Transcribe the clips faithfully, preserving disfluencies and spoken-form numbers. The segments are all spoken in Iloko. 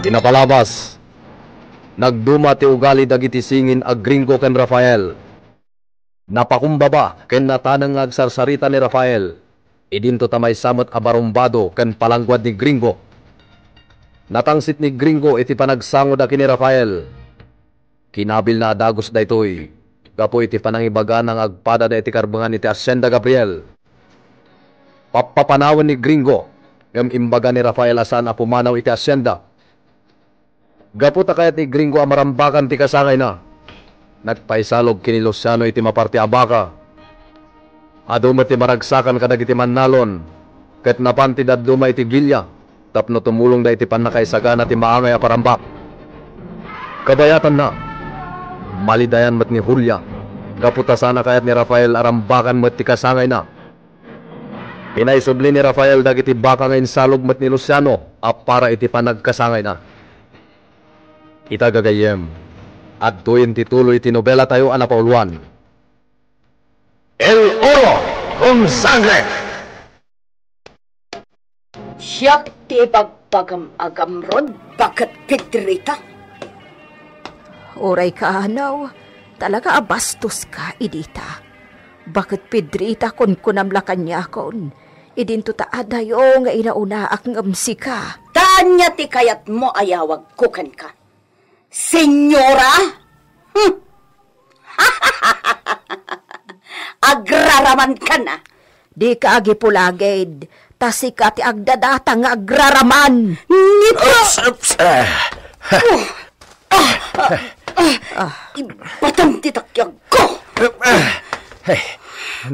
Ti napalabas, nagduma ti ugali dagiti singin a Gringo ken Rafael. Napakumbaba ken nataneng nga agsarsarita ni Rafael. Idinto ta maysa met a barumbado ken palangguad ni Gringo. Natangsit ni Gringo iti panagsangoda ken ni Rafael. Kinabilna a dagus daytoy gapu iti panangibagana nga agpadada iti karbengan iti Hacienda Gabriel. Pappapanawen ni Gringo, ngem imbaga ni Rafael a saan a pumanaw iti hacienda. Gapu ta kayat ni Gringo a marambakan ti kasangayna, nagpaisalog ken ni Luciano iti maparti a baka. Adu met ti maragsakan kadagiti mannalon, ket napan ti dadduma iti villa tapno tumulongda iti pannakaisagana ti maangay a parambak. Kabayatanna, malidayan met ni Julia, gapu ta saan a kayat ni Rafael a rambakan met ti kasangayna. Pinaisubli ni Rafael dagiti baka nga insalog met ni Luciano a para iti panagkasangayna. Ita, gagayyem, adtoyen ti tuloy ti nobelatayo a napauluan. El oro con sangre. Siak ti ibagbagam a gamron, baket Pedrita. Uray kaanaw, talaga a bastoska, Edita. Baket Pedrita, kunkunam la kaniakon, idinto ta adayo nga inaunaak ngem sika. Ta ania ti kayatmo a yawagko kenka? Senyora? Hmm. Agraramankan a. Dika agipulagid, ta sika ti agdadata nga agraraman. Nito! Ups, ups, ah. Ibatam ti takyagko! Ay,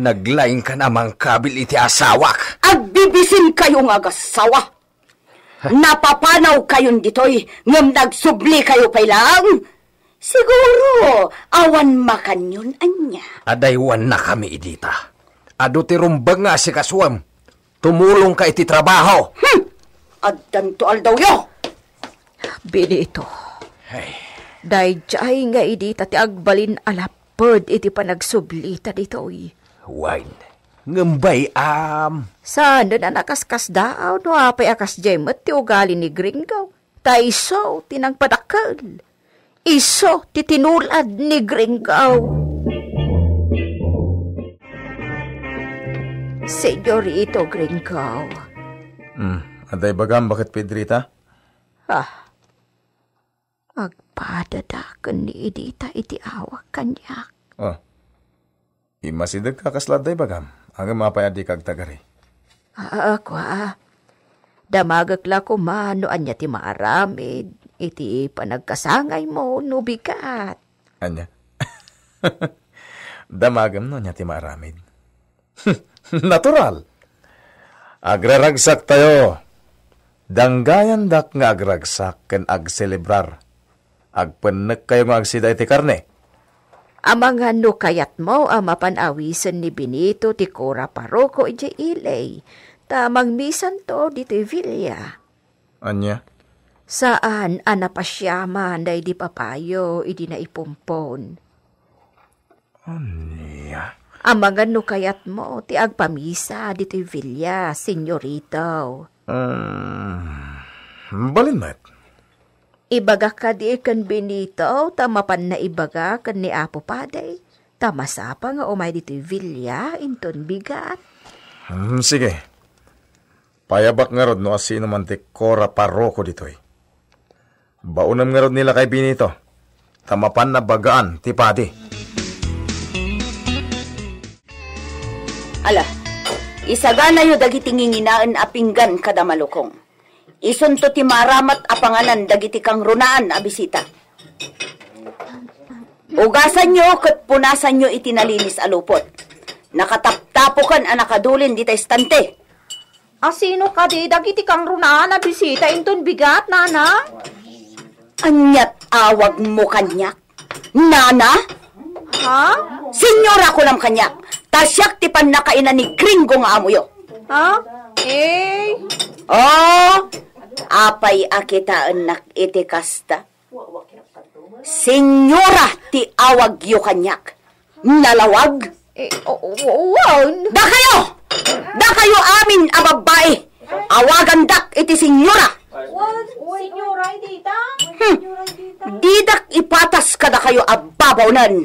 naglaingkan a mangkabil iti asawak. Agbibisinkayo nga agasawa. Napapanawkayon ditoy, ngem nagsublikayo pay laeng? Siguro, awan makanyon ania. Adaywannakami, Edita. Adu ti rumbeng nga asikasuem. Tumulongka iti trabaho. Hmm! Addanto aldawyo! Benito. Ay. Daydiay nga Edita ti agbalin a lapped iti panagsublita ditoy. Wen, ngem bay-am. Saanen a nakaskasdaaw no apay a kasdiay met ti ugali ni Gringo. Ta isu ti nangpadakkel. Isu ti tinulad ni Gringo. Señorito Gringo. Hmm, adda ibagam, baket Pedrita? Ah. Agpadada ken ni Edita iti awak kaniak. Oh. Immasidegka kasla adda ibagam, ngem apay a dika agtagari? Ah, kua. Damagek la koma no ania ti maaramid iti panagkasangaymo no bigat. Ania? Damagem no ania ti maaramid? Natural. Agraragsaktayo. Danggayandak nga agragsak ken agselebrar. Agpennekkayo nga agsida iti karne. Amangan no kayatmo a mapan awisen ni Benito ti kura paroko idiay ili, ta mangmisanto ditoy villa. Ania? Saan a napasiaman daydi papayo idi naipumpon. Ania? Amangan no kayatmo ti agpamisa ditoy villa, señorito. Hmm, balin met. Ibagak kadi ken Benito ta mapanna ibaga ken ni Apo Padi, ta masapa nga umay ditoy villa inton bigat. Hmm, sige. Payabak ngarud no asino man ti kura paroko ditoy. Baonem ngarud ni lakay Benito, ta mapanna bagaan ti padi. Ala, isaganayo dagiti nginginaen a pinggan kada malukong. Isunto ti maaramat a panganan dagiti kangrunaan a bisita. Ugasanyo ket punasanyo iti nalinis a lupot. Nakataptapokan a nakadulin dita estante. Asino kadi dagiti kangrunaan a bisita inton bigat, Nana? Aniat awagmo kaniak? Nana? Ha? Senyora kunam kaniak, ta siak ti pannakaina ni Gringo nga amoyo. Ha? Eh? Oh, apay a kitaennak iti kasta? Senyora ti awagyo kaniak. Nalawag? Eh, o-, o-, wen. Dakayo! Dakayo amin a babbai! Awagandak iti senyora! Wen, Señora Edita? Hmm. Didak ipatas kadakayo a babaonen.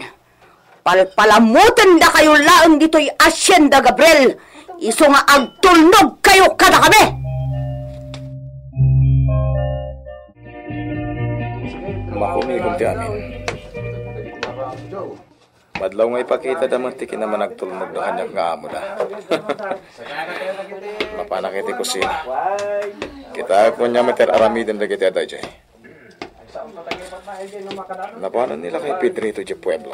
Palpalamutendakayo laeng ditoy Hacienda Gabriel, isu nga agtulnogkayo kadakami. Makumikom ti amin. Madlaw nga ipakitada met ti kinamanagtulnogda kaniak nga amoda. Mapanak iti kusina. Kitaek kaniak met ti ar-aramiden dagiti adda idiay. Napanen ni lakay Pedrito idiay pueblo.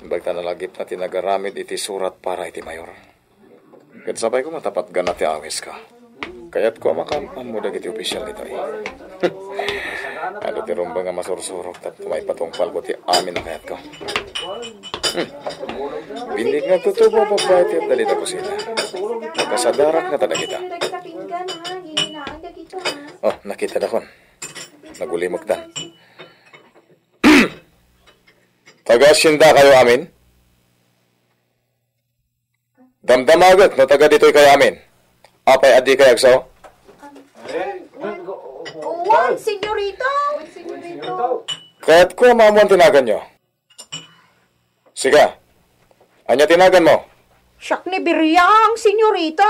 Imbag ta nalagipna ti nagaramid iti surat para iti mayor. Ket sapay koma ta patganna ti awiska. Kayatko a makaam-ammo dagiti ofisial ditoy. Adu ti rumbeng a masursurok tapno maipatungpalko ti amin a kayatko. Hmm. Binnig nga tutubo a babai ti adda dita kusina. Kasadarak nga ta dagita. Oh, nakitada kon. Nagulimektan. Taga-Hacienda kayo amin? Damdamagek no taga ditoy kayo amin. Apay a dikay agsao? Wen, senyorito. Kayatko a maammuan ti naganyo. Siga, ania ti naganmo? Siak ni Biriang, senyorito.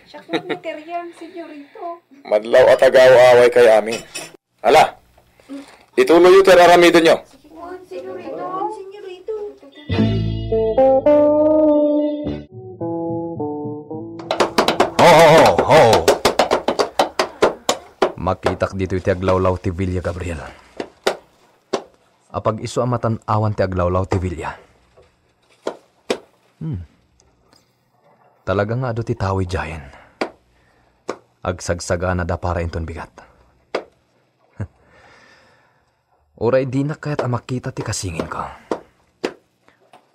Siak ni Biriang, senyorito. Madlaw a taga-awaway kayo amin. Ala, ituloyyo ti ar-aramidenyo. Ho, ho, ho, ho. Makitak ditoy ti aglawlaw ti Villa, Gabriel. Apag-isu a matan-awan ti aglawlaw ti Villa. Hmm. Talaga nga adu ti tawi diayen. Agsagsaganada para inton bigat. Uray dinak kayat a makita ti kasinginko.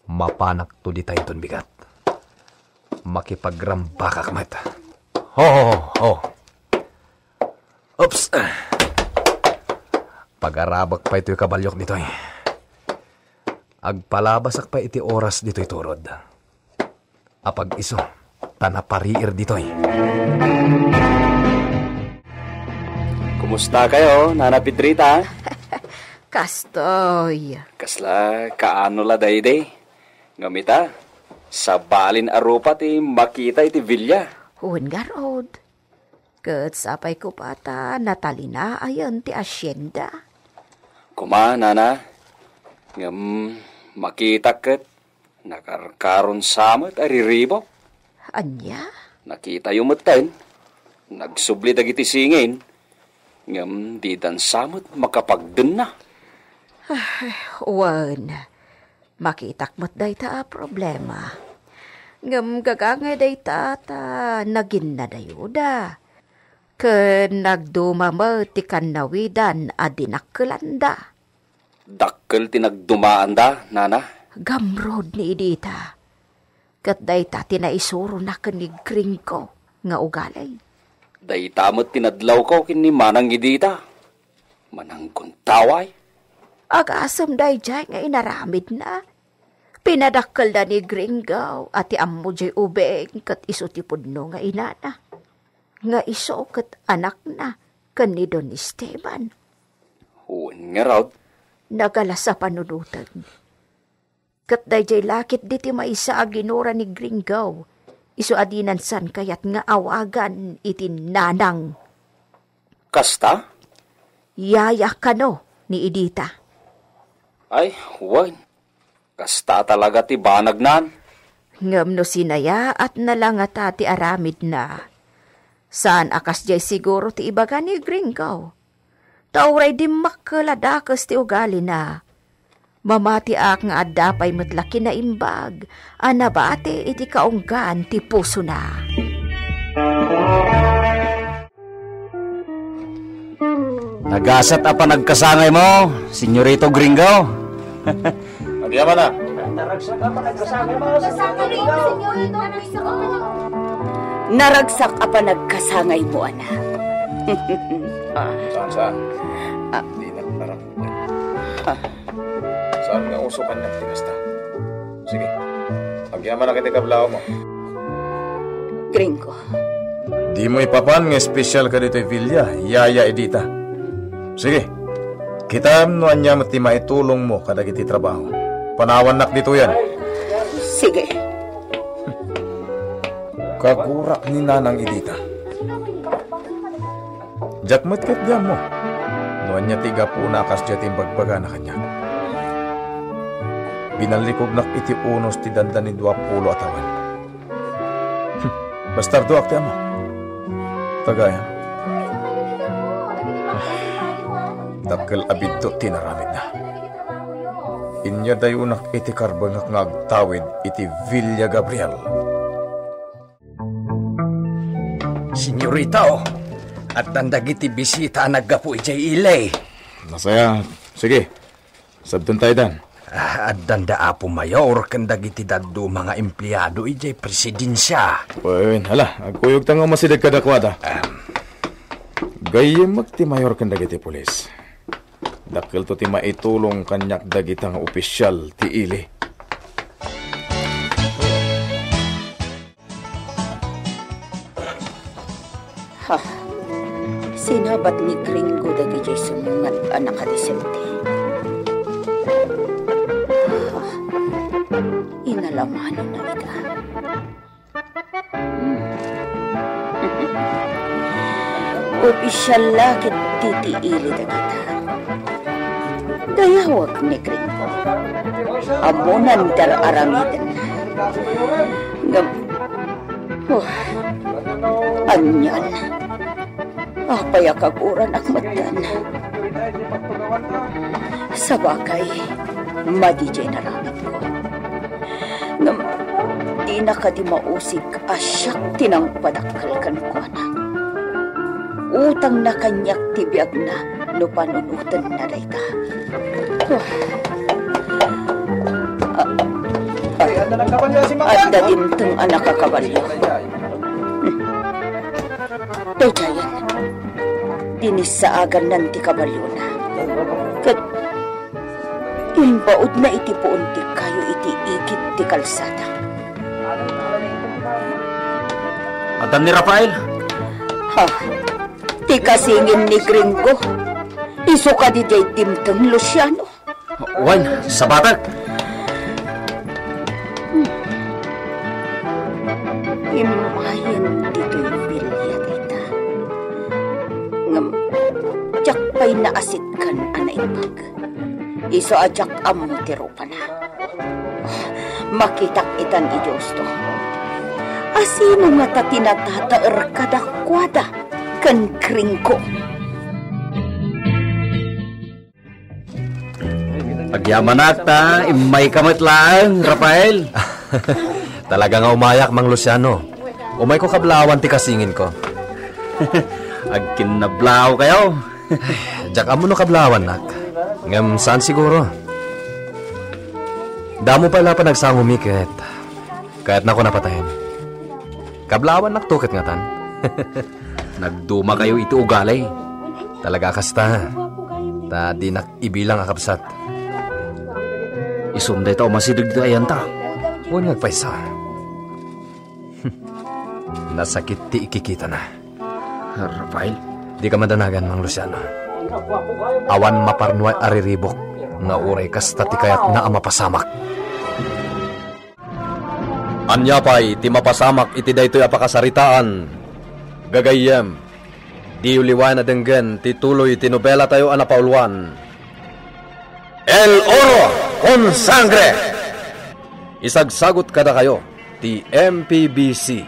Mapanakto dita inton bigat. Makipagrambakak met. Ho, ho, ho, ho. Oops. Pagarabek pay toy kabaliok ditoy. Agpalabasak pay iti oras ditoy turod. Apag-isu, ta napariir ditoy. Kumusta kayo, Nana Pedrita? Kastoy. Kasla kaano la daydi? Ngem ita, sabalin a rupa ti makita iti villa. Wen ngarud. Ket sapay ko pay ta natalinaen ti hacienda. Koma, Nana, ngem makitak ket nakarkaron sa met a riribuk. Ania? Nakitayo metten. Nagsubli dagiti singin, ngem didan sa met makapagdenna. Ay, wen, makitak met dayta a problema. Ngem gagangay dayta ta naginnadayoda. Ken nagduma met ti kannawidan a dinakkelanda. Dakkel ti nagdumaanda, Nana. Gamrod ni Edita. Ket dayta ti naisurona ken ni Gringo nga ugali. Dayta met ti nadlawko ken ni Manang Edita. Manangguntaway. Agasem daydiay nga inaramidna. Pinadakkelda ni Gringo a ti ammo diay ubing ket isu ti pudno nga inana. Nga isu ket anakna ken ni Don Esteban. Wen ngarud. Nagalas a panunoten. Ket daydiay la ketdi ti maysa a ginura ni Gringo, isu a dinan saan kayat nga awagan iti nanang. Kasta? Yaya kano ni Edita. Ay, wen. Kasta talaga ti banagnan. Ngem no sinayaatna la ngata ti aramidna, saan a kasdiay siguro ti ibaga ni Gringo. Ta uray dimmakkel a dakes ti ugalina, mamatiak nga adda pay met la kinaimbag a nabati iti kaunggan ti pusona. Nagasat a panagkasangaymo, Senyorito Gringo. Agyamanak. Naragsak a panagkasangaymo, anak. Saan, saan? Ah. Dinak narambukan. Ah. Saan nga uso kaniak ti kasta? Sige. Agyamanak iti kablawmo. Gringo, Dimo ipapan nga espesyal ka ditoy villa, Yaya Edita. Sige, kitaem no ania met ti maitulongmo kadagiti trabaho. Panawannak ditoyen. Sige. Kagurak ni Nanang Edita. Diak met ket di ammo no ania ti gapuna a kasdiay ti imbagbagana kaniak. Binallikognak iti unos ti dandani duapulo a tawen. Bastardoak ti ama. Tagayam. Dakkel a biddut ti inaramidna. Inyadayonak iti karbengak nga agtawid iti Villa Gabriel. Senyorita, o, addan dagiti bisita a naggapu idiay ili. Nasaya, sige. Sabton tayo dan. Ah, addan da Apo Mayor ken dagiti dadduma nga empleado idiay presidensia. Wen, hala, agkuyogta nga umasideg kadakuada. Am. Gayyemek ti mayor ken dagiti pulis. Dakkelto ti maitulong kaniak dagita nga opisyal ti ili. Ha, sinabat ni Gringo dagiti sumngat a nakadisente. Ha, inalamanonna ita. Hmm. Opisyal la ket ti ili dagita. Dayawek ni Gringo. Ammonan ti ar-aramidenna. Ngem, oh, anian. Apay a kaguranak metten? Sabagay, madi diay inaramidko. Ngem, dina kadi mausig a siak ti nangpadakkel kenkuana. Utangna kaniak ti biagna no panunotenna dayta. Ah, ah, adda dimteng a nakakabalio. Hmm. Daydiayen, dinissaagannan ti kabaliona. Ket imbaudna iti puon ti kayo iti igid ti kalsada. Addan ni Rafael? Ha? Ti kasingin ni Gringo? Isu kadi diay dimteng, Luciano? Wen, sabatek. Imayen ditoy bilia dayta. Ngem, diak pay naasitgan a naimbag. Isu a diak ammo ti rupana. Makitak itan idi usto. A sino ngata ti natataer kadakuada ken Gringo? Agyamanak ta immayka met laeng, Rafael. Talaga nga umayak, Mang Luciano. Umayko kablawan ti kasinginko. Agkinnablaawkayo. Diak ammo no kablawannak. Ngem saan siguro. Damo pay la panagsangomi ket kayatnako napatayen. Kablawannakto ket ngatan. Nagdumakayo iti ugali. Talaga a kasta. Ta dinak ibilang a kabsat. Isum dayta umasideg ditoy ayanta. Wen, agpaysa. Nasakit ti ikikitana. Rafael? Dika madanagan, Mang Luciano. Awan maparnuay a riribuk nga uray kasta ti kayatna a mapasamak. Ania pay ti mapasamak iti daytoy a pakasaritaan? Gagayyem, diyo liwayan a denggen ti tuloy ti nobelatayo a napauluan, El Oro con Sangre. Isagsagut kadakayo ti M P B C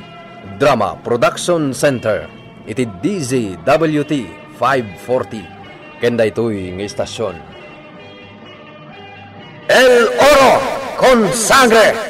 Drama Production Center iti D Z W T five forty ken daytoy nga istasyon. El Oro con Sangre.